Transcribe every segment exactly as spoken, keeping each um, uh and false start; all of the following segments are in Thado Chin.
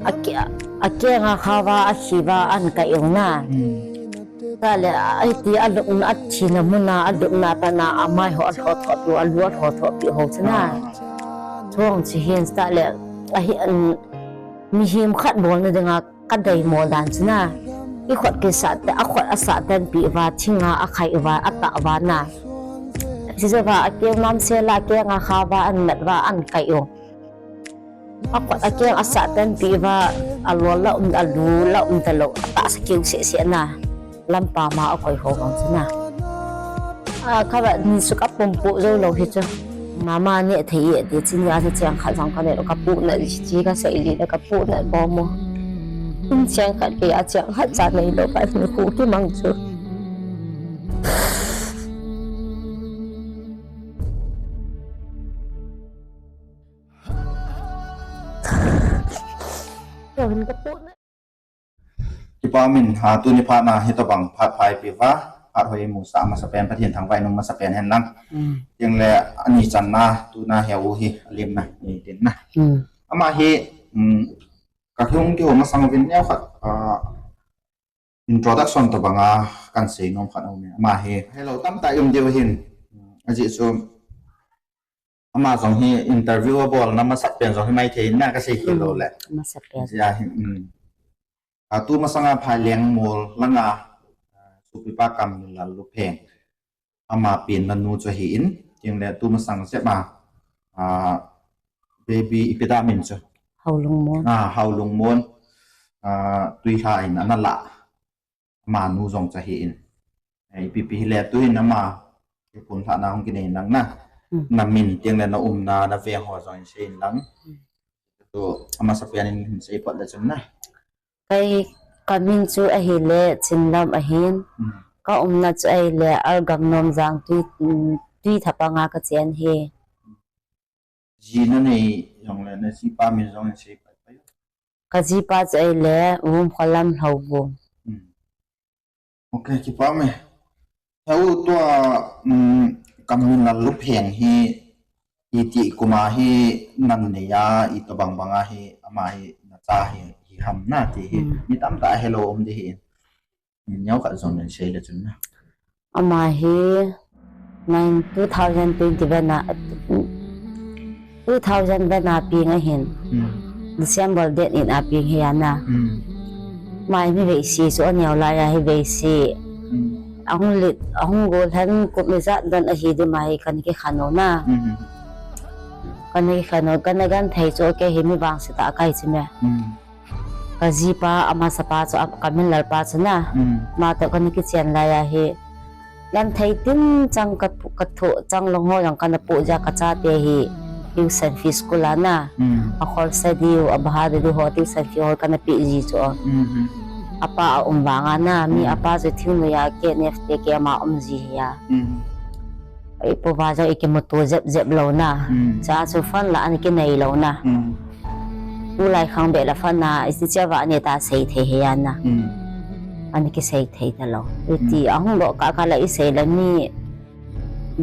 Ake-, akeng a khava, akhiva, an kai u na. Hmm. Tale, iti alupna, athina muna, alupna tana, amai ho alho thot u, alu alho thot pi ho chu na. Ah. Chuang chu hin tale, ahi, an, mihem khat bolna dinga, kadei mo dan chu na. I khut kisah te, akhut asah ten pi uva, thinga akhai uva, atah uva na. Sijova, akeng namsel a, akeng a khava, an met uva, an kai u. Akhut akeng asah ten pi uva, alol la um, alu la um talou, atahsa keu seh seh na. Lampa ma akoi ho vang chu na. A, kava ni su kapumpu jou lou hi chu. Mama neh thei e ti chun, a cheng khat jong kanei lou, kapu na ji chi kasei ji le kapu na bom mo. In cheng khat kei a cheng khat cha nei lou, ka ni khu kimang chu. Kei hin kapu na. Kipa umin, ha, tuni phat na hitobang phat pha eipe uva, phat hoi imusah masapen, Pathen thangvah in um masapen hen lang. Hmm. Tin le, ani channa, tuna hi u hi, alimna, ni tin na. Hmm. Ama hi, um, ka hung kihou masang uvin neo khat, ah, introduction tobanga kan sei nom khat aume. Ama hi, hello, tamtah i um diu hin. Ajeh chu, ama jong hi interview abolna masapen jong hi maithei na kasei khel lou le. Hmm, masapen. Jia hi, um. A, tu masanga Phaileng mol langa, a, sopipa Kamminlal Lupheng. Ama penna nu chu ahin, tin le tu masang jep a, a, baby ipi dia min chu. Haolungmon. A, Haolungmon. A, Tuilha in ana la. Ama nu jong chu ahin. Eh, ipi pi hile tuhin ama, kiphun lhahna hung kinei in lang na. Hmm. Na min tin le na umna, na veng ho jong in sei in lang. Hmm. Tu, amasapen in sei phot le chun na. Kei, kamin chu ahile Chinlam ahin. Hmm. Ka umna chu ahile Argam Nomjang Twi, mm, Twithap a nga kachen hi. Ji nanei jong le, na jipa min jong in sei pai pai. Ka jipa chu ahile Vumkholam Lhouvum. Hmm. Ok, kipa ume. Heo tua, um, Kamminlal Lupheng hi, iti kum a hi nanei a, itobang bang a hi, ama hi nacha hi, hi ham nati hi. Hmm. Mi tamtah helou um di hi. Min neo khat jong nin sei le chun na. Ama hi nine, two thousand twenty ven a, two thousand ven a peng ahin. Hmm. December date in a peng hi ana. Hmm. Ama hi mi veisi chu aneo lai a hi veisi. Hmm. Ahung lit, ahung gol hen kum ijat don ahi di ama hi kana kikhen u na. Hmm. Kana kikhen u, kana genthei chu kei hi mi vangse tah kahi chu me. Hmm. Ka jipa, amasapa chu, a, Kamminlal pa chu na. Mm. Ama toh kana kichen lai a hi. Genthei tin chang ka, ka thoh chang long ho jong kana poh jia ka chate hi. Tuition fee school a na. Mm. A khorsa diu, a bhara diu ho tuition fee ho kana pe ji chu. Mm-hmm. Apa a um vang a na. Mi, mm, apa chu thingnoi a K N F te ke ama um ji hi a. Mm. Ipu va jong ikimuto jep jep lou na. Mm. Cha chu phone la ana kinei lou na. Mm. Tulai khang beh la phone na, iti cha va ani ta sei thei hi ana. Mm. Ana kisei thei talou. Iti, mm, ahung doh kah kah la isei la mi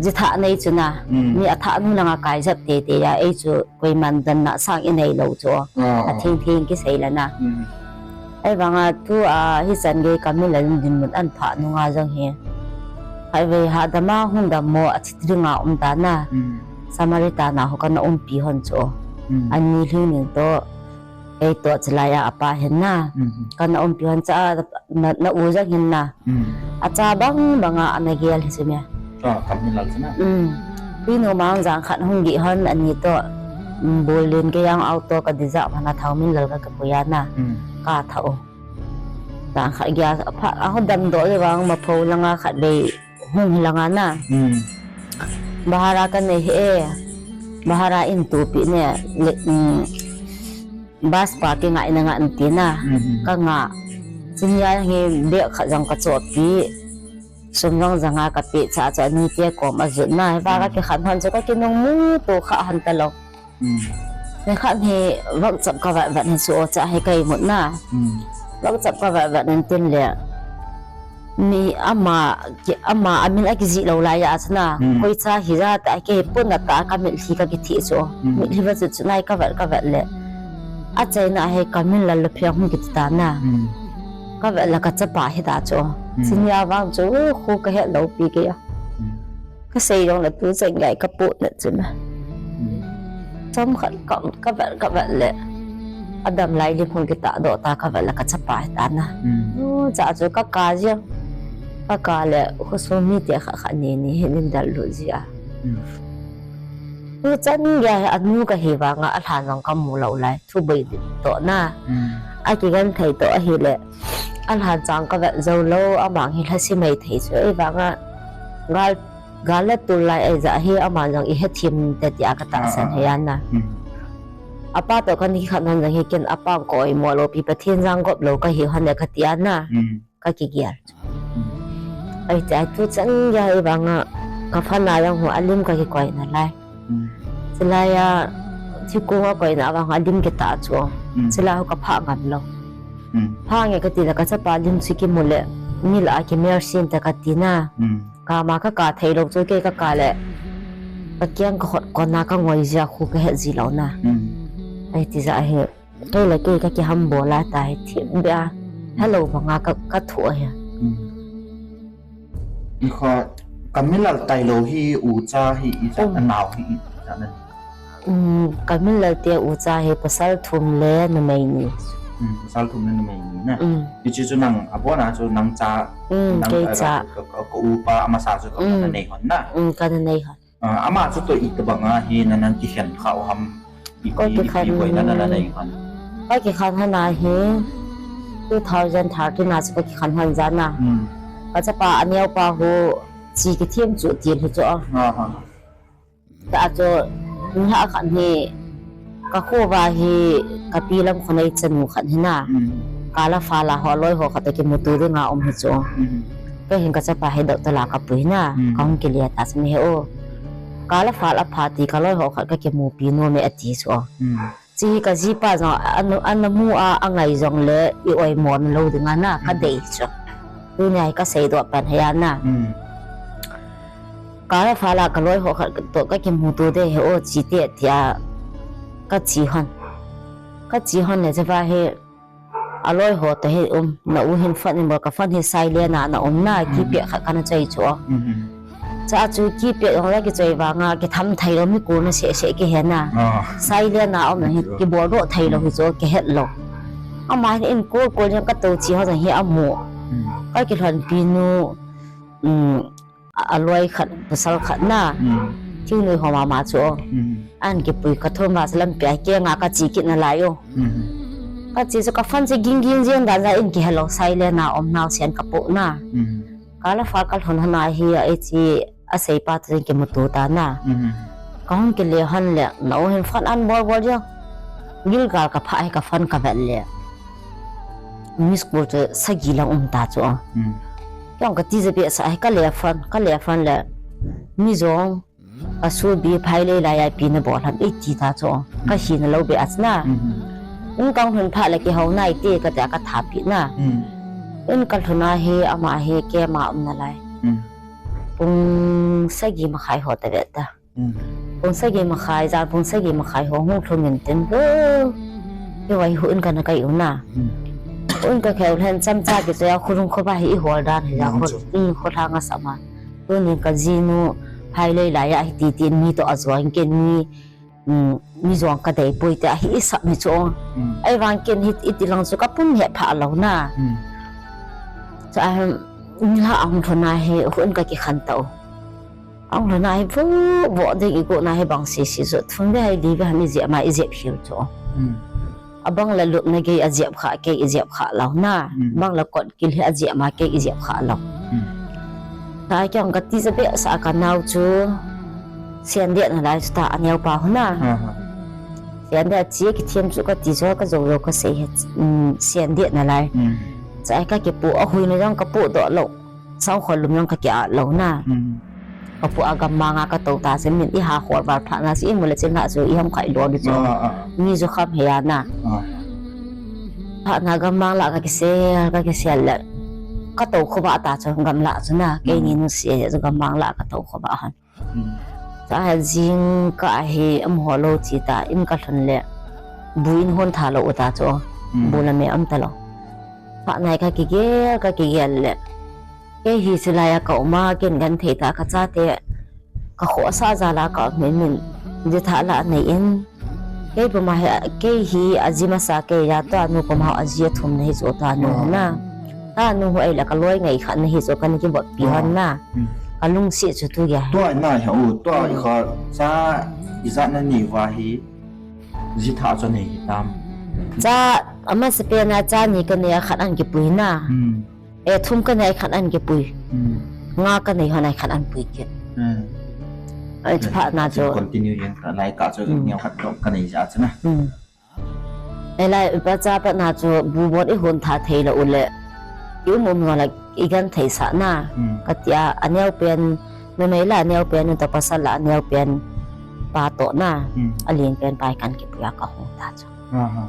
ji thah nei chu na. Mm. Mi athah nu langa kai jep tei tei a, ei chu koiman dan na sang inei lou chu. Ah, ah. Atheng theng kisei la na. Mm. Ahivanga tua hichan gei Kamminlal in dinmun ana phah nunga jong hi. Highway ha dama hung dam mo a chitri nga um ta na. Mm. Samaritan a ho kana umpi hon chu. Mm. Ani lhing ning toh. Kei toh chilai a apa hin na. Mm. Kana umpi hon cha na, na u jong hin na. Mm. Acha bang banga ana gel hi chu me. Ah, Kamminlal chu na. Mm. Tuinu mang jang khat hung gih hon ani toh. Mm, bul lin kei jong auto ka dija hon a Thaominlal ka, ka pui a na. Mm. Ka tha u. Jang khat gel a pha, a ho dam doh le vang Mapho langa khat bei hung hi langa na. Mm. Bhara ka nei hi e. Bhara in tupi ne. Le, mm, bus pa kingai na nga nti na. Mm-hmm. Ka nga. Chunia hi bag khat jong ka chohpi. Sum jong janga ka pe cha cha ni te kom a jut na. Hiva ka, mm, kikhen hon chu ka kinung muto kha hon talou. Mm. Nikhat hi vahchap ka vah vah hin chu o cha hi ka imut na. Mm. Vahchap ka vah vah in tin le. Mi ama, ki, ama amin akijih lou lai a chu na. Mm. Koi cha hi ja ta kei pun na ta ka mitlhi ka kithi chu. Mm. Mitlhi va chu chu nai ka vah ka vah le. Achaina hi Kaminlal le Phiang hung kiti ta na. Hmm. Ka vet le ka chapa hi ta chu. Hmm. Chuni a vang chu khu ka het lou pi kei a. Hmm. Ka sei jong le tu chan gei ka pu na chu na. Hmm. Chomkhat ka, ka vet, ka vet le. Adam lai lim hung kiti doh ta ka vet le ka chapa hi ta na. Hmm. Nu cha chu ka ka jia. Ka ka le khu sung mi te kha kha ni ni hi nin dal lu jia. Hmm. Tu chan gei a nu ka hi vang a, alhan jong ka mu lou lai. Thu bei toh na. Hmm. A kigen thei toh ahile. Alhan chang ka vet jou lou, amang hi lhasi mai thei chu. Ei vang a gal, gal le tul lai ei ja hi amang jong i he thim te tia ka tahsan. Ah, ah, ah. Hi a na. Hmm. Apa toh ka ni khat nan jong hi ken apa ko i mo lou pi Pathen jang gop lou ka hi hon le ka tia na. Hmm. Ka kigel. Hmm. Ei, ti a tu chan gei a hi vang a, ka fana jong hu a lim ka kikoi na lai. Hmm. Chulai a, thikung a koi na vang a lim kita chu. Hmm. Chulai hu ka pha ngam lou. Hmm. Pha nge ka ti le ka chapa lim chu kimu le, mi la a kimer sin te ka ti na. Hmm. Ka ma ka ka thei lou chu kei ka ka le. Ka kiang ka hot kon na ka ngoi jia khu ka het ji lou na. Hmm. Ei ti ja hi. Kei le kei ka kiham bol a ta hi thim bia. Hello, banga ka, ka thu ahi. Hmm. Ni kho, Kaminlal tailou hi ucha hi i ta, um, anao hi i ta na. Hmm, Kaminlal te ucha hi pasal thum le numei ni. Hmm, pasal thum le numei ni na. Hmm. Hiche chu nang, abon a chu nang cha, hmm, nang kei cha. Ka, ka, ka upa amasa chu ka, hmm, ka na nei hon na. Hmm, ka na nei hon. Ah, ama chu toh itobang a hi na nan kikhen kha u ham, ipi, ipi boina na na nei hon. Ka kikhen hon a hi two thousand thirteen a chu ka kikhen hon ja na. Hmm. Ka chapa aneo pa hu chi kithem chu til hi chu a. Ha, ha. Ta chu ni ha khan hi Ka kho va hi ka pi lam khonei chanu khat hi na. Mm. Ka la fa la ho loi ho khat kimuto ding a um hi chu. Mm. Ka hin ka chapa hi doctor la ka pui na. Mm. Ka hung kile ta chu mi he o. Ka la fa la pha ti ka loi ho khat ka kimupi nom e ati chu. Mm. Chi hi ka jipa jong an, an mu a, angai jong le i oimo lou ding a na ka, mm, dei chu. Tunia hi ka seidoh pen hi a na. Mm. Ka la fa la ka loi ho khat toh ka kimuto de he o chi te tia ka chi hon. Ka chi hon le chapa hi a loi ho toh hi um na u hin phone in bol ka phone hi silent a na um na, mm, keypad khat ka na choi chu. Mm-hmm. Cha chu keypad jong la kichoi vang a kitham thei lou mi kul na seh seh kihe na. Ah. Silent a um na hi, kibol doh thei lou hi chu kihet lou. Ama hin in kul kul jong ka to chi ho jong hi amu. Mm. Ka kilhonpi nu, um, a, a loi khat, pasal khat na. Mm. Thingnoi ho mama chu. Mm. An kipui ka thum va sa lampi a keng a ka chi kit na lai u. Mm. Ka chi chu ka phone chu ging ging jeng dan ja in kihe lou silent a um nau sen ka pu na. Mm. Ka la fa ka lhon hon a hi a e chi a seipa toh kimuto ta na. Mm. Ka hung kile hon le na u hin phone an bol bol jeng. Gilgal ka pha hi ka phone ka vet le. Miss call chu sagi lang um ta chu. Hmm. Kei jong ka tija behseh a hi ka le phone, ka le phone le. Mi jong ka subi phai lei lai a ipi na bol ham e ti ta chu. Ka, hmm, hi na lou behseh na. Hmm. In ka hung lhun phat le kihou nai te ka tia ka thapi na. Hmm. In ka lhun a hi ama hi kei ma um na lai. Hmm. Pung sagi makhai ho ta ve ta. Hmm. Pung sagi makhai, jan pung sagi makhai ho hung lhung in tin. Hi vai hu in ka na kai u na. Hmm. Hu in ka khel hen cham cha kichoi a khurung kho ba hi i hol dan hi a, hmm, khur, chu, hmm, khur hang a sa ma. Tunin ka jinu phai lei lai a hi ti tin mi toh a juan ken mi, hmm, mi jong ka dei poi te a hi i sap mi chu. Hmm. Ei vang ken hi i ti lang chu ka pum he pha lou na. Hmm. Cha, hmm, ni la ang thona hi hu in ka kikhen ta u. Ang lhun a hi vo, vo ding i gon a hi bang sisi chu. Thum ve hai li ve ham i jep ma i jep hiu chu. Hmm. A bang la lupna gei a jep kha kei i jep kha lou na. Hmm. Bang la kot kil hi a jep ma kei i jep kha lou. Hmm. Ta kei jong ka tija behseh a ka nao chu. Sian deh na lai chu ta a neo pa hu na. Ha, ha. Sian deh a chi kithem chu ka ti chu ka jo jo ka sei he. Hmm, sian deh na lai. Hmm. Cha ka kipu a hui na jong ka pu doh lou. Sangkhol lum jong ka ki-at lou na. Hmm. Ka pu a gammang a ka tou ta chu min i ha khol val phat na chu i mu le chin ha chu i ham khai lou di chu. Ah, ah. Mi ju kham he a na. Ah. Phat na gammang la ka kisel, ka kisel le. Ka tou kho ba ta chu gamla chu na. Kei ni, hmm, nu si chu gammang la ka tou kho ba han. Hmm. Cha jing ka hi am ho lou chi ta in ka lhun le. buin hon tha lou u ta chu. Hmm. Bu la me am ta lou. Pha nai ka kigel, ka kigel le. Kei hi silai a ka um a, ken genthei ta ka chate. Ka khohsah jal a ka um in, jitha la nei in. Kei puma hi, kei hi aji masa kei a, tua nu puma aji athum na hi chu tua nu na. Tua nu hu ei la ka loi ngai khat na hi chu ka ni kibot pi hon na. Hmm. Ka lungsi chu tu ya. Tua na hi u, tua i kha cha i ja na ni va hi. Jitha chu nei hi tam. Cha ama se pe na cha ni ka nei a khat an kipui na. Hmm. E thum ka nei khat an kipui. Hmm. Nga ka nei hon ai khat an pui kit. Hmm. Ai chu pha na chu. Continue yin ka lai ka chu neo khat dong ka nei ja chu na. Hmm. E lai pa cha pa na chu bu bon i hon tha thei lou u le. I um um no la i genthei sa na. Hmm. Ka tia a neo pen, numei la a neo pen, ta pasal la a neo pen pa to na. Hmm. A lien pen pa i kan kipui a ka hon ta chu. Aha.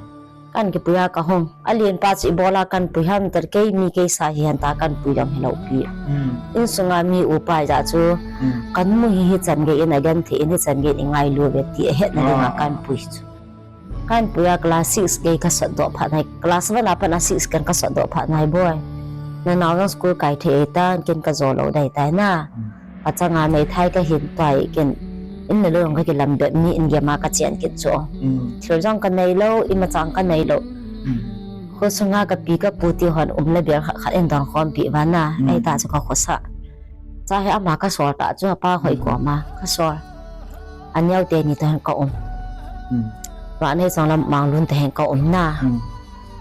Kan kipui a ka hon. A lien pa chu i bol a kan pui ham ta kei mi kei sa hi han ta kan pui jong hi lou pi. Hmm. Insung a mi upa ja chu. Hmm. Kan mu hi hi chan gei in a genthei in hi chan gei in i ngailu ve ti a het na ding a kan pui chu. Kan pui a class six kei ka sot doh pha nai. Class one a pat na six kan ka sot doh pha nai boi. Na nao jong school kai thei ta ken ka jo lou dai tai na. Hmm. Ka changa meithai ka hin tai ken. In na lung ka kilam be mi in gei ma ka chen kit chu. Hmm. Thil jong ka nei lou, i ma chang ka nei lou. Hmm. Khosunga ka pi ka pu ti hon um le bel khat khat in dong khom pi va na. Hmm. Ei ta chu ka khosa. Cha hi ama ka sol ta chu a pa hoi ko ma ka sol. A neo te ni ta hen ka um. Hmm. Vanei chang lam mang lun ta hen ka um na. Hmm.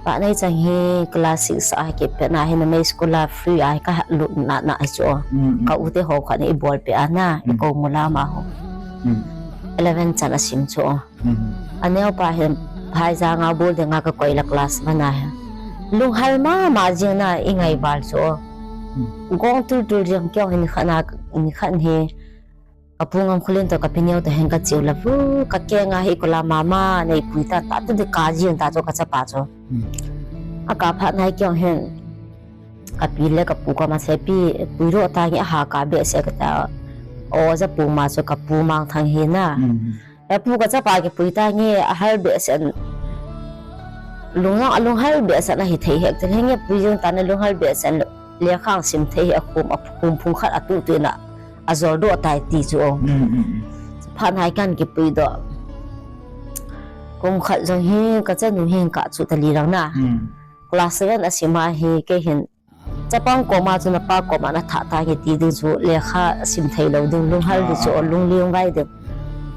Vanei chang hi class six a kipet na hi numei school a free a ka lut na na chu. Hmm, hmm. Ka u te ho khat ni i bol pe a na, i ko mu la ma ho. Hmm. Eleven chan a sim chu. Hmm. A neo pa hin phai jang a bol ding a ka koi la class one a hi. Lunghal ma ma jing na i ngai val chu. Hmm. Gong tul tul jing kyo hin khat na, ni khat hi. Ka pu Ngamkholin to ka pi Neo to hen ka chiu la vu, ka keng a hi kola mama nei pui ta ta tu di ka jing ta chu ka chapa chu. Hmm. A ka phat nai kyo hen. Ka pi le ka pu ka ma se pi, pui ro ta nge ha ka be se ka ta. O ja pu ma chu ka pu Mangthang hi na. Hmm. E pu ka chapa kipui ta nge a hal be sen. Lunghal, a lunghal be sen a hi thei hek te nge pui jing ta na lunghal be sen. Lekha sim thei hi a khum, a khum phung khat a tu tu na a jol doh tai ti chu. Mm, mm, mm. Phat nai kan kipui doh. Kum khat jong hi ka chanu hin ka chu ta li lang na. Mm. Class seven a sim a hi kei hin chapang koma chu na pa koma na tha ta nge ti ding chu lekha sim thei lou ding lunghal di chu lungliang vai ding.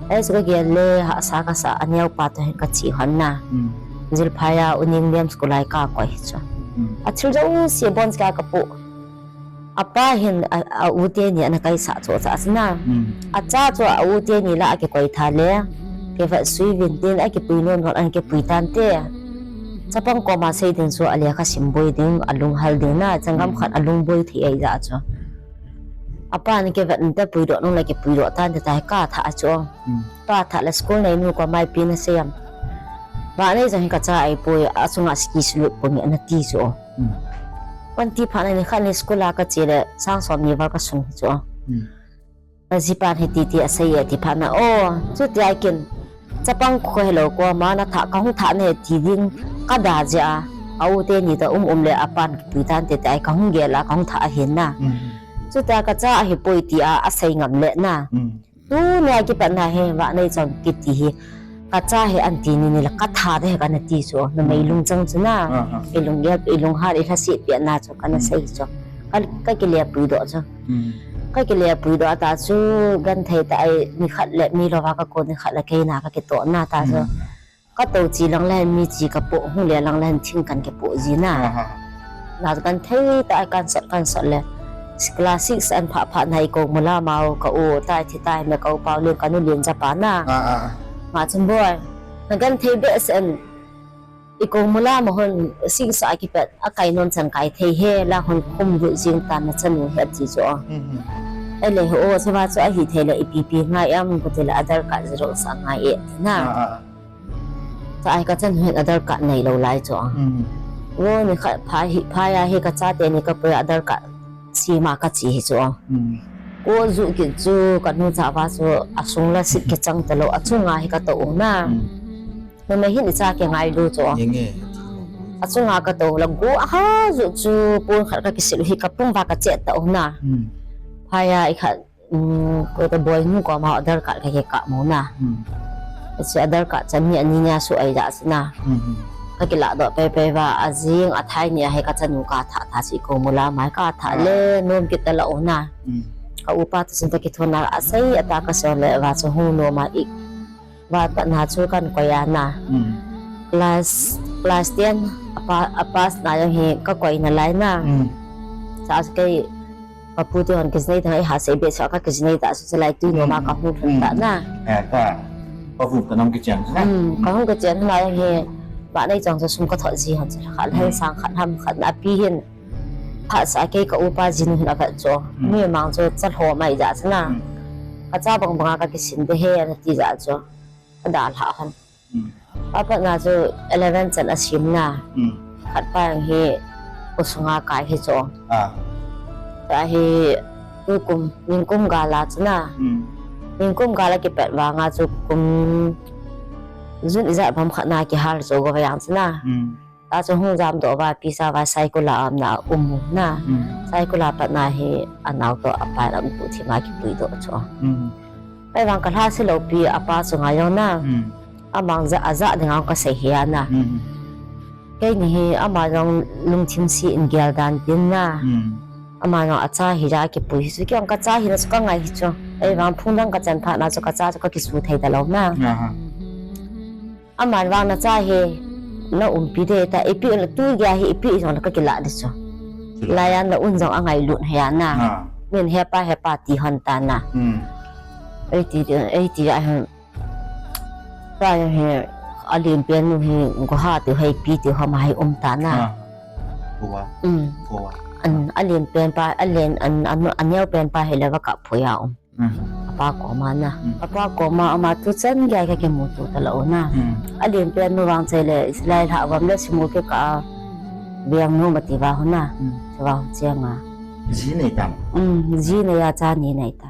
Ei chu ka gel le hahsa ka sa a neo pa to hin ka chi hon na. Mm. Jilphai a u Ning Liam school lai ka koi chu. Mm. A thil jouse bon ka ka pu. A pa hin a, a u te ni ana kai sa chu cha chu na. Mm. A cha chu a u te ni la a kikoi tha le. Kei va sui vin tin a kipui non hon an kipui tan te. Chapang koma sei ding chu a lekha sim boi ding, a lunghal ding na, changam khat a lung boi thei ai ja chu. A pa ni kei va nte pui doh nung la kipui doh tan te tai ka tha chu. Hmm. Pa tha la school nei nu ko mai pi na sei am. Vanei jong hi ka cha ai poi a chunga ski sulu po mi ana ti chu. Hmm. Kan ti phat na ni khat ni school a ka che le sang som ni val ka sung chu. Hmm. A jipan hi ti ti a sei e ti phat na o. Chu ti ai kin. Chapang ko hello ko ma na tha ka hung tha ne ti ding ka da je a. A u te ni ta um um le a pan kipui tan te te ai ka hung gel a ka hung tha a hin na. Hmm. Chu ta ka cha a hi poi ti a a sei ngam le na. Hmm. Tu ne a kipat na he va nei chang kiti hi. Ka cha hi an ti ni ni la ka tha de ka na ti chu. Na mei lung chang chu na. Ah, ah. I lung gel, i lung har, i hla si pi na chu ka na sei chu. Ka, ka kile pui doh chu. Hmm. Ka kile pui doh ta chu genthei ta ai ni khat le mi lo va ka ko ni khat le kei na ka kito na ta chu. Hmm. Ka to chi lang le mi chi ka po hung le lang le thing kan ke po ji na. Aha. Na kan thei ta ai kan sat kan sat le. Class six an pha pha nai ko mula mau ka u tai thi tai me ka u pau le ka nu lien cha pa na. Ah, ah. Ma chun boi. Na genthei be sen. I ko mula ma hon six a kipet a kai non chan kai thei he la hon khum du jing ta na chanu he ti chu. Mhm. Ele ho o se va chu a hi thei le i pi pi ngai am ko te le Aadhaar card xerox a ngai e na. Ah, ah. Cha ai ka chanu he Aadhaar card nei lo lai chu. Mhm. Wo ni kha pha hi pha ya hi ka cha te ni ka poi Aadhaar card si ma ka chi hi chu. Mhm. Ko ju ki chu ka nu cha va chu a sung la sit ki chang ta lo a chunga hi ka to u na. Mhm. Numei hin icha kingailu chu. Achunga katou le go aha ju chu pon khat kakisil u hi kapum va kachet tau na. Phai a ikhat, um, koi ka boinu koma Aadhaar card kakikap mo na. Hiche Aadhaar card chan ni ani nia su ai ja sina. Kakilah doh pei pei va ajing athai nia hi kachanu katha tha si ko mula mai katha le nom kit tala u na. Ka upa tu sin kakithona asei ata kasol le va chu hung nom a i. Vat patna chu kahin koi a na. Class, class ten apa, apass na jong hi kakoi nalai na. Sa kei kapu te hon kijinei teng a iha sei be sa kakijinei ta su chalai tu noma kahung lhun ta na. Kahung kichen na jong hi. Ba nei chong chu sum kathot ji hon chala khat hen sang khat ham khat na pi hin. Phat sa kei ka upa jinu hin avet chu. Mi mang chu chalho mai ja chana. Kacha bang banga kakisin de he ana ti ja chu. Kadalha hon. Apatna chu eleven chan asim na. Khat pa hi khosunga kai hi chu. Tahi tukum, ningkum gala chana. Ningkum gala kipat vanga chu kum June ijat bang khat na kihal chu gova jang chana. Tachu hung jamdoh uva, pisa uva, Saikul a umna. Saikul a patna hi anao toh apa in aumpu thima kipuidoh chu. Ahivang kalhase lou pi apa chunga jong na. Amang ja, aja dinga kasei hi ana. Keini hi ama jong lungthim se in gel dan tin na. Ama jong acha hi ja kipui hi chu, kei jong kacha hina chu kangai hi chu. Ahivang phung dang kachan phat na chu kacha chu kakisu thei talou na. Aman vang nacha hi, naumpi de ta, ipi la tu gei hi, ipi jong la kakilah de chu. Laiya na un jong angailut hei ana. Min hepa, hepa ti hon ta na. Eiti, eiti a hin. Tahi alen pen nu hi, goha ti hei pi ti hom hei um ta na. An, alen pen pa, alen, an, an, aneo pen pa hile va kap phuya um. Apa koma na. Apa koma ama tuchan gei kakimuto talou na. Alen pen nu vang chai le, islai lha vam le simu ke ka. Biang nu mati va hona. Chava changa. Ji nei tam. Ji nei a cha ni nei ta.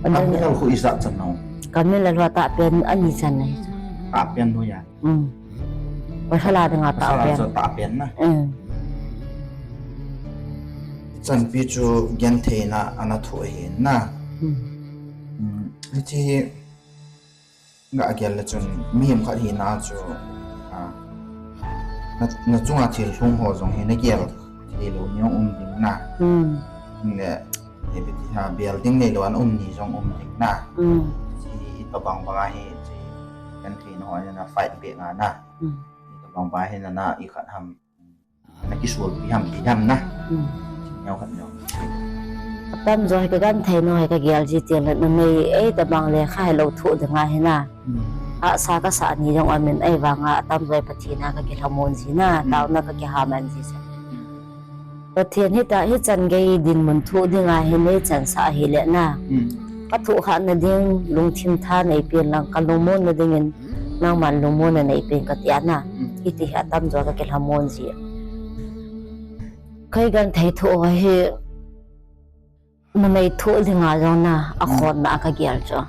Kamilal khu ijat chan nau. Kamilal khu atah pen ani chan nei. Atah pen nu ya. Pasal a dinga atah pen. Atah pen na. Chanpi chu gentheina ana thoh ahi na. Hiche hi ga gel le chun mihem khat hina chu, a, na, na chunga thil lhung ho jong hi na gel thei lou ni jong um ding na. Le, he beti ha, bel ding neilou an um ni jong um ding na. Hiche hi itobang banga hi, hiche gentheina ho hi na fight beh nga na. Itobang banga hi na, na ikhat ham. Na kisulpi ham ti ham na. Neo khat neo. Atamjo hi kagenthei no hi kagel ji ti le numei ei tobang le kha helou thoh dinga hi na. Asa kasah ni jong amin ahivanga atamjo hi Pathen a kakilhamon ji na, taona kakihaman ji sa. Pathen hita hichan gei dinmun thoh dinga hi neichansah ahile na. Kathoh khatna ding lungthim tha neipen lang kalungmonna dingin Nangman lungmonna neipen kati ana. Hiti hi atamjo kakilhamon ji. Kei genthei thoh hi numei thoh dinga jong na akhonna a kagel chu.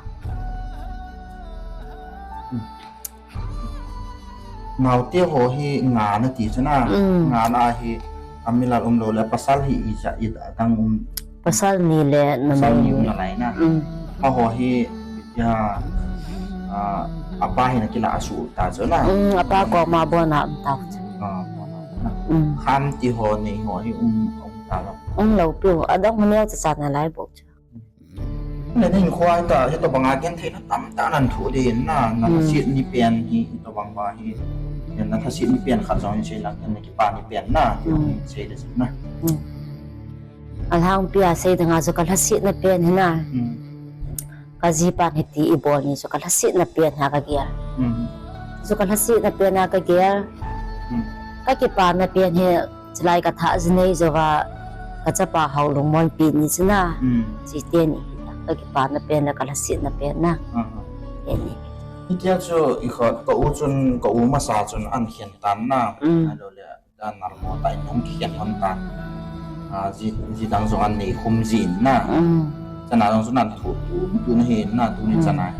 Naote ho hi nga nati chu na. Nga na hi amilal umlou le pasal hi ija ida dang um. Pasal ni le numei ni. Pasal ni um nalai na. Amaho hi, ya, a, apa hi na kila asu ta chu na. Apa koma bona um ta chu. Khan ti ho nei ho hi um, um ta la. Umlou piu, adang ho neo cha cha nalai bou chu. Na ding khoi ta, hitobanga gentheina tamtah nan thoh ding na, na lhaset ni pen hi, hitobang ba hi. Na lhaset ni pen khat jong sei lang, na kipa ni pen na, sei de na. Alhangpi a sei dinga chu kalhasetna pen hi na. Kajipan hiti ibol ni chu kalhasetna pen hi a kagel. Chu kalhasetna pen hi a kagel. Kakipana pen hi chulai kathah jinei jouva kachapa ho lungmonpi ni chu na. Chite ni kakipana pen le kalhasetna pen na. Teni. Hitia chu ikhat ka u chun ka u masa chun ahin khen tan na. Ahilou le Dan nal mo ta in hung kikhen lhon tan. A, ji, ji dang jong an nei khum jin na. Chana jong chu nan thu, thu, thu na hin na, tuni chana.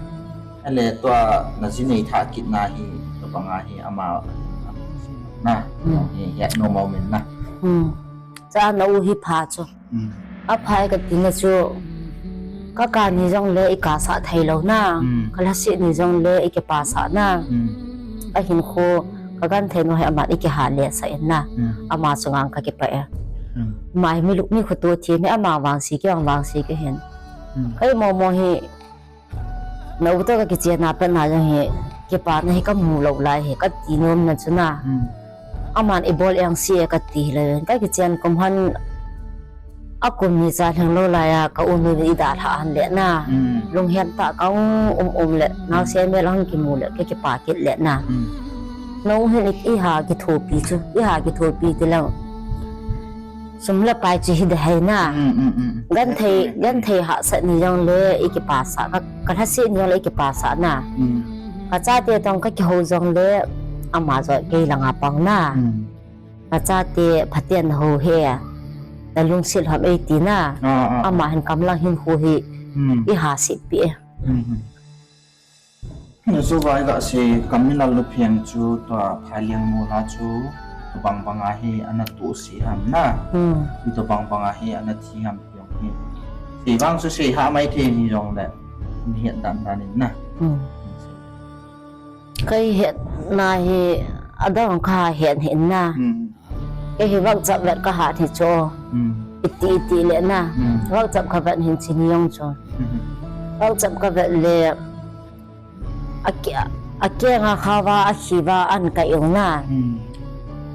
Ale tua na ji nei tha kit na hi, tua banga hi ama na, Hmm. hi, hi no moment na. Hmm. Cha na u hi pha chu. Hmm. A pha e ka ti na chu, ka ka ni jong le i ka sa thei lo na. Hmm. Ka la si ni jong le i ke pa sa na. Hmm. Ka hin khu, ka gan thei no he ama i ke ha le sa in na. Hmm. Ama chu ngang ka ke pa e. Hmm. Mai mi luk mi khu tu thi mi ama vang si ke, vang vang si ke hin. Hmm. Kai mo mo hi, Na u to ka kichen a pat na jong hi, kipana hi ka mu lou lai hi, ka ti nom na chu na. Hmm. Aman i bol eng si e ka ti hi le, ka kichen kum han a kum ni cha lheng lou lai a, ka u nu i da lha han le na. Hmm. Lunghem tah ka um um le, nau se me lang ki mu le, ka kipa kit le na. Hmm. Na u hin i, i ha ki thopi chu, i ha ki thopi ti lang. Sum le pai chu hi de hai na. Mm, mm, mm, mm. Gan thei, gan thei hahsat ni jong le i kipa sa, ka, ka lhaset ni jong le i kipa sa na. Mm. Ka chate tong ka kiho jong le ama jo kei langa pang na. Mm. Ka chate phaten ho he. Na lungset ham ei ti na. Ah, ah, ah. Ama hin kam lang hin khu hi. Mm. I ha si pi e. Mm, mm. Hiche chu vai ga se, Kamminlal Luphiang chu tua Phailiang mol a chu, tua bang bang a hi ana tohse ham na. Hmm. Tua bang bang a hi ana thi ham ti jong hi. Sei vang chu sei ha mai thei ni jong le, ni het dan dan in na. Hmm. Kei het na hi, adang kha het hi na. Hmm. Kei hi vang chap vet ka hat hi chu. Hmm. Iti iti le na. Hmm. Vang chap ka vet hin chi ni jong chu. Hmm. Vang chap ka vet le, A ke-, a kenga kha va, a khi va, an kai u na. Hmm.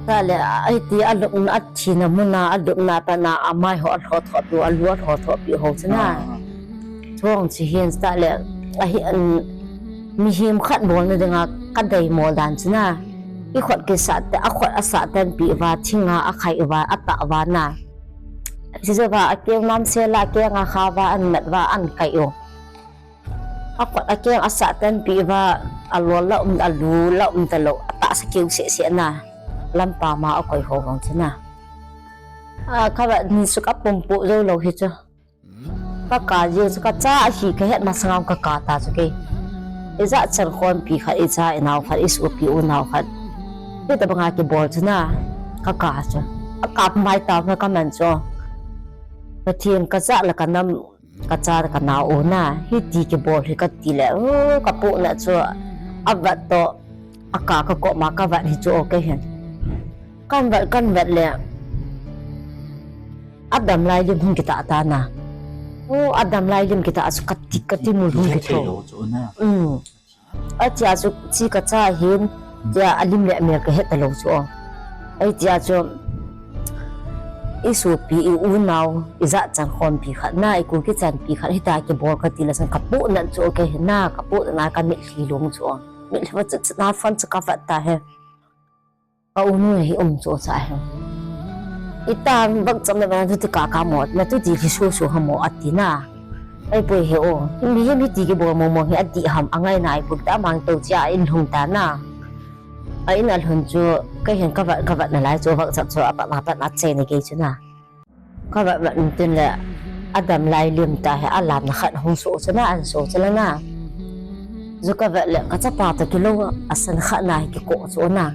Tale, a, a ti, a lupna, a thina muna, a lupna tana, a mai ho, a lho tho pi, a lu a lho tho pi ho chu na. Ah. Chuong chi hin tale, a hi an, mihem khat bol na dinga, ka dei mo dan chu na. I khut kisa te, a khut a sa ten pi va, thinga, a khai va, a ta va na. Sise va, a keng nam se la, a kenga kha va, an met va, an kai u. A khut a keng a sa ten pi va, a lol la um, a lu la um ta lo, a ta sa keu se se na. Lampa ma a koi ho hong chu na. A, ka va ni su ka pum pu zo lo hi chu. Ka ka ji chu ka cha a hi ka het ma sangam ka ka ta chu kei. I ja chan khom pi khat, i cha i nau khat, i su pi u nau khat. Hi ta banga ki bol chu na. Ka ka chu. A ka mai ta ma ka man chu. Pathen ka cha la ka nam Ka cha ka nau u na, hiti kibol hi ka ti le, u, ka pu na chu, a vat to, a ka ka ko ma ka vat hi chu o kei hin. Kan vat, kan vat le, a dam lai lim hung kita ta na. U, a dam lai lim kita chu ka ti, ka ti mul hung ki tho. Mm. Atia chu chi ka cha hin, tia a lim le a mel ka het ta lo chu o. Atia chu i supi, i unau, i ja chan khom pi khat na, i Kuki chan pi khat, hita kibol ka ti la san ka pu na chu o kei hin na, ka pu na ka mitlhi lung chu o. Mitlhi va chu, chu na fan chu ka vat ta he. Ka u nu hi um chu cha hi. Ita bang cham na bang tu ti ka ka mo, na tu ti hi su su ha mo ati na. Ai poi he o. Mihem hiti kibol mo mo hi ati ham a ngai nai poi ta mang to cha in hung ta na. A in a lhun chu ka hin ka vat, ka vat na lai chu vak chap chu a pat na pat na che ni kei chu na. Ka vat vat tin le a dam lai lim ta he a lam na khat hung su chu na an su chu la na. Zu ka vat le ka chapa to kilo a san khat na hi ki ko chu na.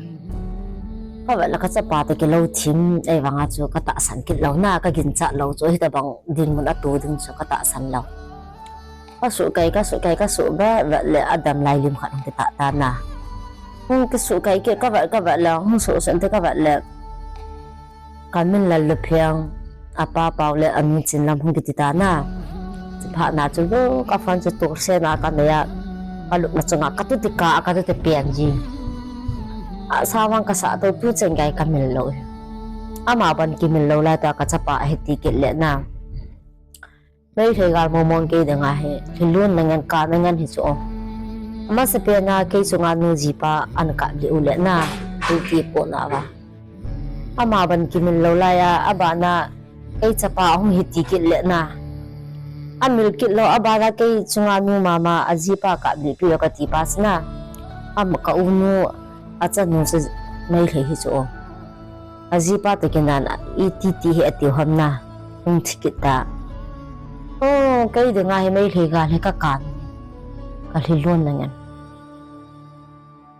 Ka vat le ka chapa to kilo thim, ei vang a chu ka ta san kit lo na, ka gin cha lo chu, hi ta bang ding mun a tu ding chu ka ta san lo. Ka su kai, ka su kai, ka su ba, vat le a dam lai lim khat hung ki ta ta na. Hung ki su kai ki ka vat, ka vat le, hung su su te ka vat le. Ka min la le phiang. A pa pau le a mi chin lam hung kiti ta na. Chi pha na chu lo ka fan chu tur se na ka me ya. Ka luk na chunga ka tu ti ka, ka tu ti pian ji. A sa wang ka sa to tu chen gai ka mil lo. Ama ban ki mil lo lai ta ka chapa a hiti kit le na. Meitei gal mo mong kei ding a hi. Hilun na ngen ka na ngen hi chu o. Ama se pe na kei chunga nu ji pa an ka li u le na. Hiti po na wa. Ama ban ki mil lo lai a, a ba na, kei chapa hung hiti kit le na. A mil kit lo, a ba na kei chunga nu mama, a ji pa ka bi pi lo ka ti pa si na. Ama ka u nu, a cha nu si mai le hi chu o. A ji pa to ki nan, i ti ti hi a ti ham na. Hung thi kit ta. O, kei ding a hi mai le ga le ka kan. Ka lhilon lang in.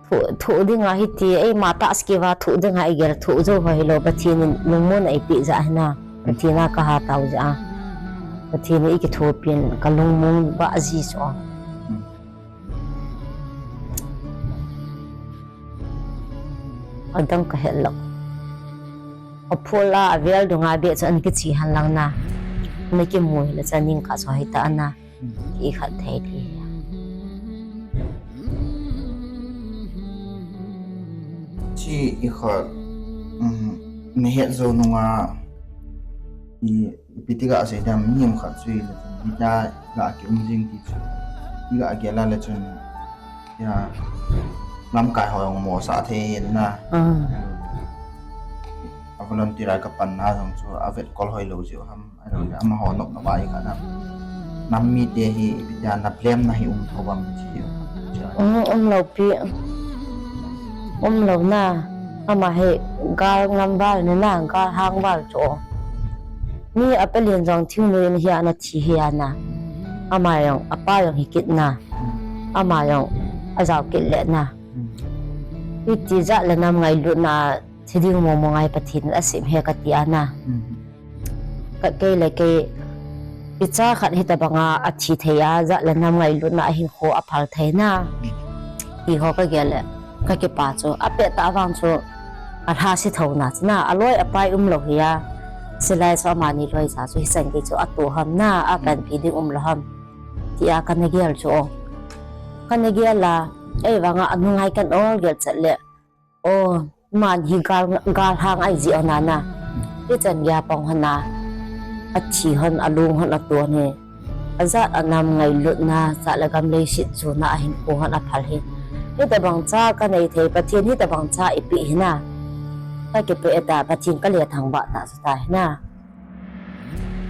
Thu, thu dinga hiti, eima tahsa kiva thu dinga igel thu jou ho hilou, Pathen in lungmonna eipeh jeh ahi na. Pathen a ka hatah u jeh a. Pathen in eikithopi in ka lungmong ba ji chu. Adang ka het lou. Aphul a, avel dunga beh chu an kiche hen lang na. Na kimu hile chaning ka chu hita na. Ki khat thei thei. Chi i khat, um, na het jou nunga, i, ipi ti ga sei dam, mi um khat chu i le chun, i ta ga ki um jing ti chu. I ga gel a le chun, ya, lamkai ho jong mo sa thei na. A volunteer a ka pan na jong chu, a vet kol hoi lou jiu ham. Ahilouleh amaho nopna bai khat a, nam mite hi ipi tia na blame na hi um tho uvam ti chu. Um, umlou pi. Umlou na. Ama hi gal ngam val ni na, gal hang val chu. Mi apalin jong thingnoi in hi ana thi hi ana. Ama jong, apa jong hi kit na. Ama jong ajao kit le na. Hiti jat le nam ngailutna thi ding mong mong a hi Pathen in asem e kati ana. Ka kei le kei, i cha khat hitabanga athi thei a, jat le nam ngailutna a hinkho aphal thei na. Ti ho ka gel le, ka kipah chu, apet tah vang chu, alha se tho na chu na, aloi apai umlou hi a, silai chu amani loi cha chu hichan gei chu atoh ham na, apanpi ding umlou ham. Tia kana gel chu o. Kana gel a, ei vanga anungai kan ol gel chet le, O, man hi gal, gal hang ahi jeh hon a na. Hichan gei a pang hon a. Athi hon, alung hon, aton hi. Ajat a nam ngailutna, jat le gam leiset chuna a hinkho hon aphal hi. Hitabang cha kanei thei, Pathen hitabang cha eipeh hi na. Ka kipah e ta, Pathen ka lethang bah ta chu ta hi na.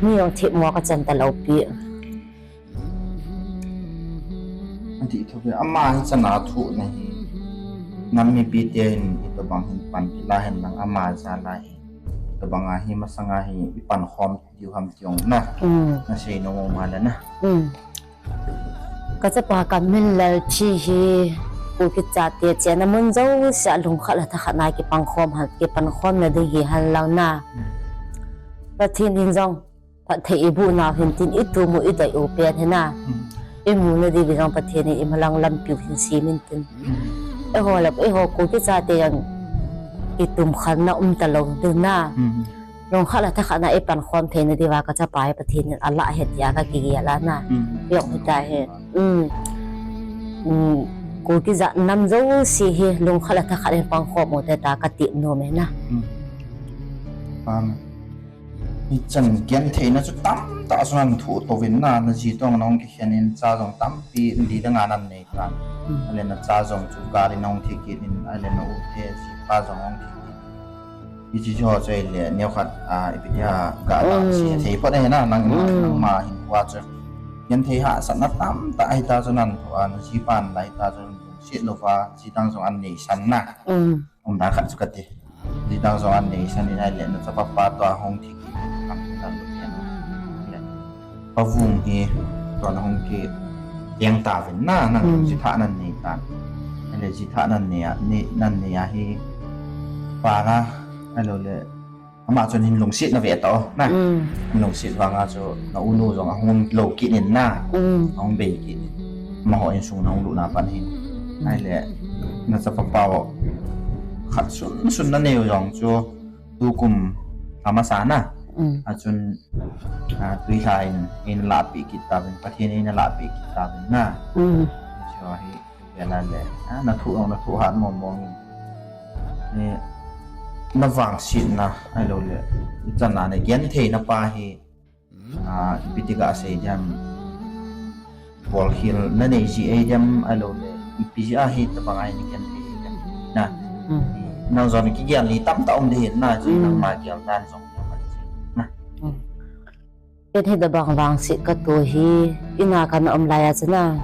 Mi jong themmo ka chan talou pi. Adih thou ve, ama hichan a thoh na hi, nam mipi te hin hitobang hin pan kila hen lang ama jal a hi, hitobang a hi masang a hi i pankhom diu ham ti jong na, na sei nom um a le na. Ka chapa ka min Lalthi hi, Kuki chate chenna mun jouse a lungkhat le thakhat na kipankhom hen, kipankhom na ding hi hen lang na. Pathen in jong phatthei eiboh nau hin tin, itum u idei u pen hi na. Imu na diu jong Pathen in imalang lampi u hin sem in tin. Eiho le, eiho Kuki chate jong itum khalna um talou ding na. Lungkhat le thakhat na eipankhom thei na diuva ka chapa hi Pathen in alah e tia ka kigel a na. Jong hita hi. Kuki jat nam jouse hi lungkhat le thakhat in pankhom u te ta ka ti nom e na. Hichan genthei na chu tamtah chu nan thoh tou vin na, na ji toh nahung kikhen in cha jong tampi li le nga nan nei tan. Ahile na cha jong chu gal in nahung thi kit in, ahile na u te ji pa jong hung thi kit. Hiche ho chu ahile neokhat, a, ipi tia ga la se thei phot ahi na, nang, nangma hinkho a chu. Genthei hahsatna tamtah ahi ta chu nan thoh a, na ji pan lai ta chu lungset louva, ji dang jong an neisan na. Umdan khat chu kati. Ji dang jong an neisan in ahile na chapa pa toh hung thi kit in, Pa Vung hi toh nahung kiteng tauvin na, nang ji thah nan nei tan. Ahile ji thah nan nei a, nei, nan nei a hi pa na, ahilou le, ama chun hin lungset na ve tao na. Hin lungset vang a chu na u nu jong ahung lou kit in na. Ahung bei kit in. Amaho insung nahung lut na pan hin. Ahile na chapa pa khat sun sun na neiu jong chu tukum amasa na. Achun, a, tuilha in, eina lahpeh kit tauvin, Pathen in eina lahpeh kit tauvin na. Hiche hi, vela le, a, na thoh jong na thoh hat mong mong in. E, na vangsetna, ahilou le, ichan a na genthei na pa hi, a, ipi ti ga sei diam. Bolkhel na nei ji ahi diam, ahilou le, ipi jeh a hitobang a na genthei diam. Na. Nang jong kigel ni tamtah um ding ahi na, chu nangma gel dan jong na. Ken hitobang vangset ka toh hi, in a kana um lai a chu na.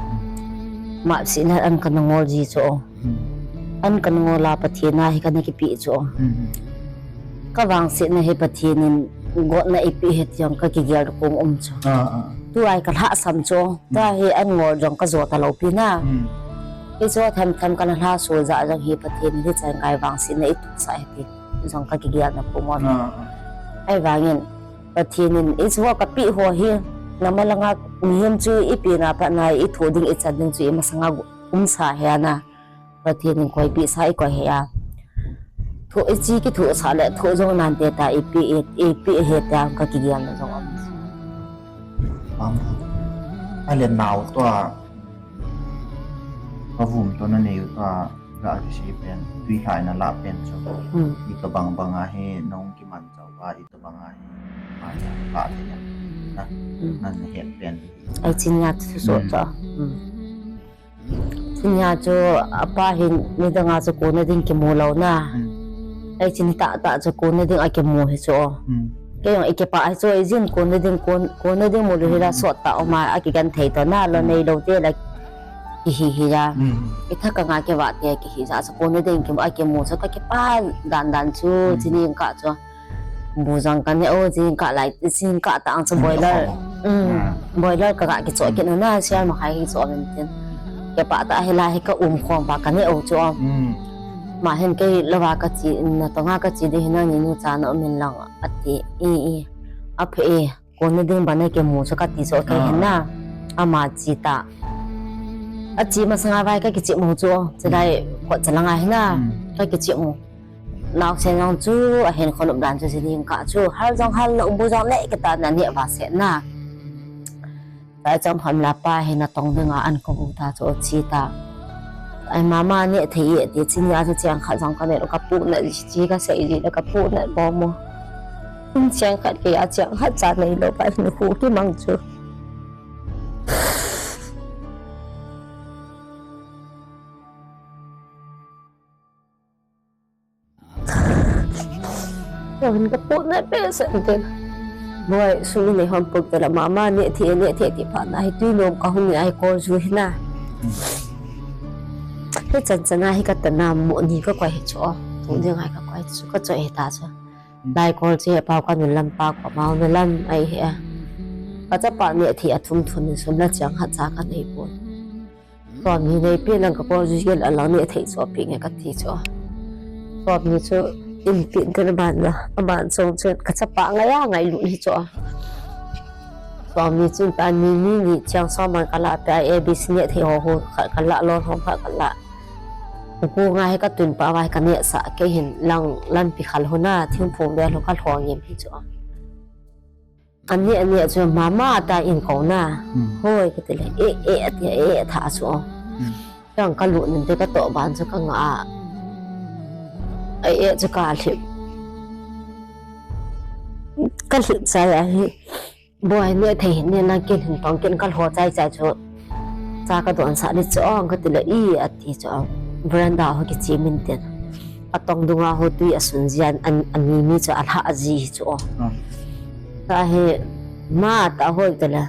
Mapsena an kana ngol ji chu. An kana ngol a Pathen a hi kana kipeh chu. Ka vangsetna hi Pathen in gotna eipeh ahi ti jong ka kigel kong um chu. Tu ai ka lhasam chu, ta hi an ngol jong ka jo ta lo pi na. Hmm. Hi chu them them ka na lha su ja jong hi Pathen hi chan kai vang sin na i tu sa hi ti. Jong ka ki gial na pu mo. Ah. Ai vangin Pathen in i chu ka pi ho hi na malanga mihem chu i pi na pa na i thu ding i chan ding chu i masanga um sa he na. Pathen in koi pi sa i koi he a. Thu i chi ki thu sa le thu jong nan te ta i pi i, i pi he ta ka ki gial na jong um. Am. Ale nau to a. Ka vum to na nei to a. Ga ki si pen. Tui hai na la pen so. Hmm. I ka bang bang a he nong ki man chau a i ka bang a he. Ma ya la te ya. Na. Hmm. Nan he pen. Ai chin ya su so to. Hmm. Tin ya chu apa hin nidang a chu kona ding kimu lo na. Hmm. Ai chin ta ta chu kona ding a kimu hi chu. Hmm. Kei jong i kipa hi chu i jin kona ding kon, kona ding mu lu hi la sot ta o ma a ki gan thei to na lo nei lo te la ki hi hi ya. Hmm. I tha ka nga ki va te ki hi ja chu kona ding kimu a kimu chu ka kipa dan dan chu chini ka chu. Bu jong ka ne o, jing ka lai, jing ka ta ang chu boiler. Hmm. Boiler ka ga ki cho ki na na, sial ma khai ki cho min tin. Ke pa ta he la he ka um khom pa ka ne o chu. Hmm. Ma hen ke lo va ka chi, na to nga ka chi de hin na ni nu cha na min lang a ti. I, i. A phe e, kona ding ba na ke mu chu ka ti cho ke hin na. Ama chi ta. A chi masanga vai ka ki chi mu chu. Chulai ko cha langa hin na. Hmm. Ka ki chi mu. Naosen jong chu a hin khonop dan chu si ding ka chu. Hal jong hal na um bu jong le ka ta na ne va se na. Ta cham ham la pa hi na tong ding a an ko bu ta chu chi ta. Ai mama ne thei e ti chi ni a chu chiang khat jong ka ne lo ka pu na chi ka sei ji le ka pu na bo mo. In chiang khat ke a chiang khat cha nei lo pa hin khu ki mang chu. Ka hin ka put na pe sen ten. Boy, sumi nei hom put te la mama ne thi ne thi ti pha na hi tui nom ka hung ni ai ko ju hi na. Hi chan chan a hi ka ta na mo ni ka koi hi cho. Tu ding ai ka koi chu ka cho hi ta chu. Lai kol che pa ka nu lam pa ko mau na lam ai he. Ka cha pa ne thi a thum thum ni sum la chang ha cha ka nei put. Som ni nei pi lang ka ko ju yel a lang ni thei so pi nge ka ti chu. Som ni chu in pi te na ban na, a ban song chu ka cha pa ngai a ngai lu ni chu. Som ni chu ta ni ni ni chang som man ka la pe a A B C ni thei ho ho ka, ka la lo ho ka, ka la. Ku ngai ka tun pa vai ka ne sa ke hin lang lan pi khal ho na thing phung de lo ka lo ngim hi chu. Ani, ani chu mama ta in ko na. Hmm. Hoi, ka ti le, e, e, ati, e, tha chu. Hmm. Kang ka lu nin te ka to ban chu ka nga. Ai, e, chu ka lhip. Ka lhip sa ya hi. Boy, ne thei ne na kin hin tong kin ka lho chai chai chu. Cha ka don sa ni chu ong ka ti le i ati chu. Veranda ho ki chi min ten. A tong dunga ho tui a sun zian an, an mi mi chu a lha a zi chu. Hmm. Ka he ma ta hoi te le.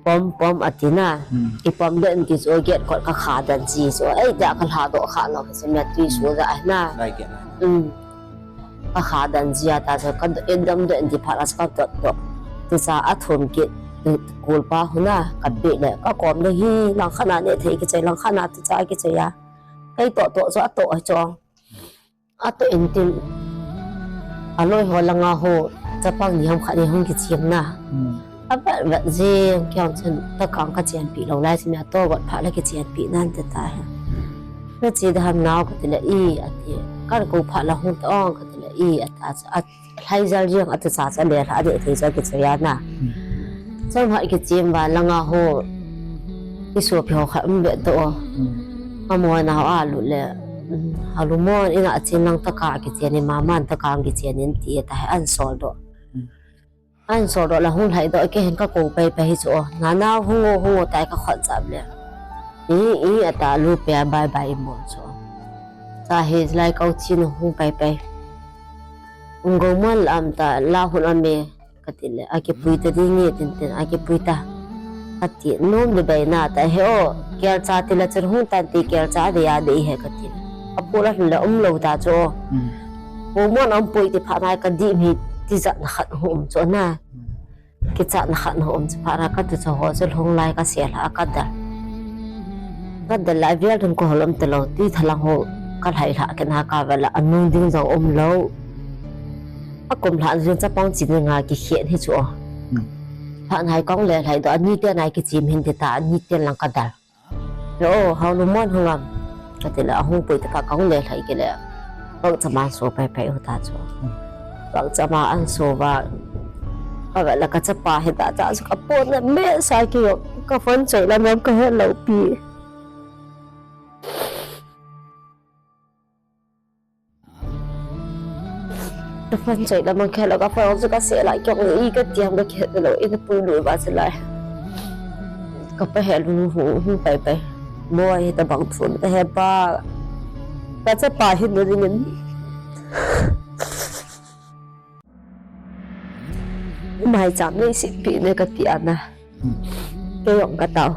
Pom pom ati na. Hmm. I pom den ti chu get kot ka kha dan zi chu. Ei da ka lha do kha lo ka se me tui su da na. Lai ke na. Hmm. Ka kha dan zia ta chu ka do, e dam do en ti phat a chu ka dot dot. Ti cha a thum kit, kul pa huna, ka pe le, ka kom le hi, lang khat na ne thei ki chei, lang khat na ti cha ki chei a. Kei to to chu a to hi chu. A to in tin. A loi ho langa ho, chapang ni ham khat ni hung ki chim na. Hmm. A vat vat zing, kiang chen, ta kang ka chian pi lo lai, si mi a to got phat la ki chian pi nan te ta hi. Na chi da ham nau ka ti le i, a ti. Kan ko phat la hung ta ong ka ti le i, a ta cha, a, hlai zal riang a ta cha cha le hla de thei cha ki cha ya na. Hmm. Chang ha ki chim ba langa ho, ki so phi ho kha um be to. Hmm. A mo na ho a lu le, hmm, ha lu mo ina a chin lang ta ka ki chian ni ma man ta ka ki chian ni ti ta hi an sol do. Hmm. An sol do la hung hlai do ke hen ka ko pai pai hi chu. Na na hung o hung o tai ka khot chap le. I, i, a ta lu pe a bye bye i mo chu. Cha hi lai kau chin hung pai pai. Ung go mon lam ta la hun a me ka ti le. A ki pui ta ding nge tin tin a ki pui ta. Ka ti nom de bai na ta he o. Kel cha ti la chun hung tan ti kel cha de ya de i he ka ti le. A pu la hun le um lo ta chu. Hmm. Go mon um pui ti pha mai ka di mi ti za na khat hung um chu na. Hmm. kichatna khat na um chu phat a ka tu chu ho chu lhung lai ka sel a ka dal. Ka dal lai vel ding ko holom te lo ti thalang ho ka lhai lha ke na ka vel a nung ding jong um lo. A kum lha jin chapang chi ding a ki khen hi chu o. Hmm. Phat nai kong le lhai do ani te nai ki chim hin ti ta ani te lang ka dal. Yo, hau lu mon hungam. Ka ti le, a hung pui te pa ka hung le lhai ke le. Bang chama so pai pai u ta chu. Bang chama an so va. Ka va la ka chapa he ta ta chu ka po na me sa ki yo. Ka phone choi la ngam ka he lo pi. Ka phone choi la mang khe lo ka phone chu ka se la kyong i ka tiam ka khe lo i ka pu lu ba se lai. Ka pa he lu hu hu pai pai. Mo ai ta bang thun ka he pa. Ka cha pa hin no ding in. Mai cham nei si pi ne ka ti ana. Ke yong ka tao.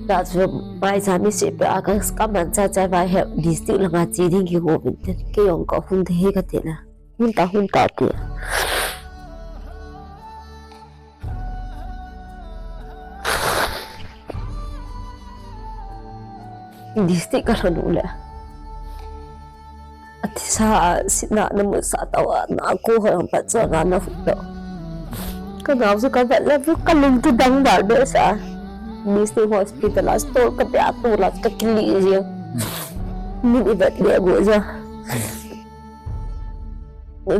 Ta chu mai cha mi si pe a ka, ka man cha cha vai he district langa chi ding ki ho vin te. Ke yong ka hun te he ka ti na. Hun ta, hun ta ti. District ka lhon u le. Athisa a sina na mu sa tau a na ko ho jong pat chon a na hu tau. Ka nao chu ka vet le vu ka lung tu dang dal be sa. District hospital a store ka be a tu la ka kili ji. Min i vet le bu ja.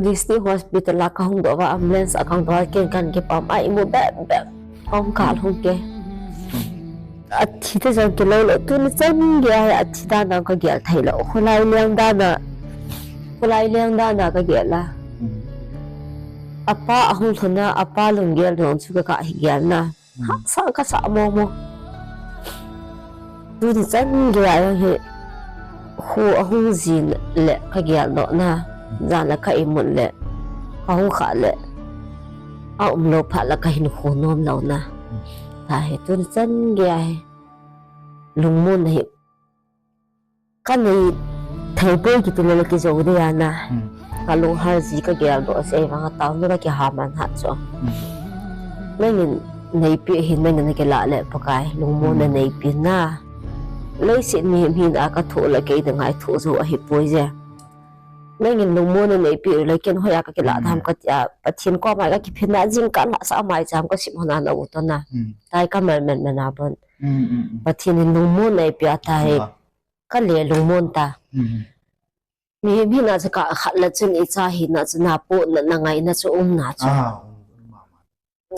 District hospital a ka hung do va ambulance a ka hung do va ken kan ki pam ai mu be be. Kong ka lhung ke. Athi te jong kilou lou, tuni chan gei a athi dan a ka gel thei lou. Khulai leng dan a, khulai leng dan a ka gel a. Apa ahung lhun a, apa lunggel jong chu ka ka hi gel na. Hahsa ka sa mo mo. Tuni chan gei a hi. Khu ahung jin le ka gel doh na. Jan le ka imut le. Ka hung kha le. A um lou phat la ka hin khu nom lou na. Ta hi tuni chan gei a hi. Lungmon na hi. Ka nei thei poi kiti le le ki jo de ya na. Ka lunghal ji ka gel doh se vang a tao nu ka ki ha man ha cho. Nangin nei pi hi nangin na ki la le Pakai lungmon na nei pi na. Leiset mi hin a ka thu le kei de ngai thu jo a hi poi je. Nangin lungmon na nei pi le ken hoiya ka ki la tham ka ti a Pathen koma ka ki phin na jing ka la sa mai cham ka sim hona na u to na. Tai ka mal men men a bon. Pathen in lungmon na nei pi a ta hi. Ka le lungmon ta. Mi, mi na chu ka khat la chun i cha hi na chu na po na, na ngai na chu um na chu.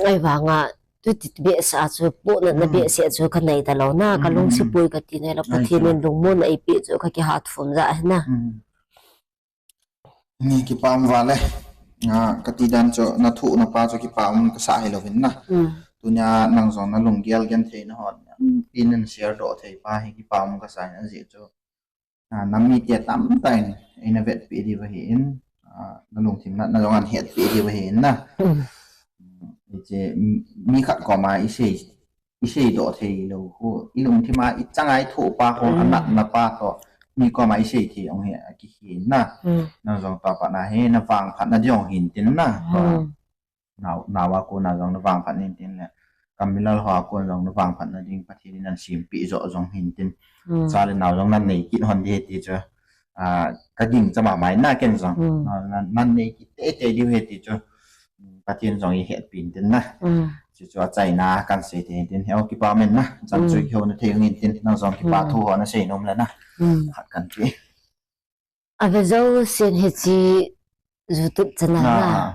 Ai vang a tu ti be sa chu po na, na be se chu ka nei ta lou na, ka lung si poi ka ti nei lou Pathen in lungmon na ei pi chu ka ki ha thum ja hi na. Ni kipa um vale. Ka ti dan chu na thu na pa chu kipa um ka sa hi lou vin na. Tunia nang jong na lunggel gen thei na hon. Pin nan share doh thei pa hi kipa um ka sa hi na ji chu. Nam mite tamtah in eina vetpi diu ahin, na lungthim na, na jong an hetpi diu ahin na. Hiche mi khat koma i sei, i sei doh thei lou khu, i lungthim a i changa i thoh pa khu, a natna pa toh, mi koma i sei thei jong hi akihi na. Na jong tua pat na hi na vangphat na jong hin tin na. Nao, nao a kona jong na vangphat in tin le. Kamilal ho a kon jong na vangphat na ding Pathen in nan sempeh jo jong hin tin. Cha le nao jong nan nei kit hon di he ti chu. Ka ging cha mama in na ken jong. Nan, nan nei kit teitei diu he ti chu. Pathen jong i hetpi in tin na. Chu chu achaina kan sei thei in tin. He o kipa men na. Chan chu i ho na thei in tin. Nang jong kipa thu ho na sei nom le na. Khat kan ti. Ave jousen hiche YouTube channel na.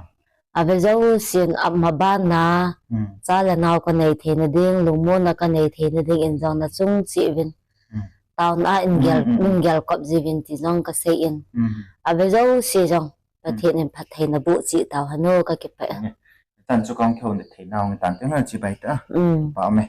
Ave jousen ama bana. Cha le nao ka nei theina ding, lungmon na ka nei theina ding in jong na chung cheh uvin. Taona in gel, in gel kop jiuvin ti jong ka sei in. Ave jouse jong Pathen in phattheina boh cheh tau hen o ka kipah e. Tan chu kong kho ne theina hung tan te na chibai ta. Pa me.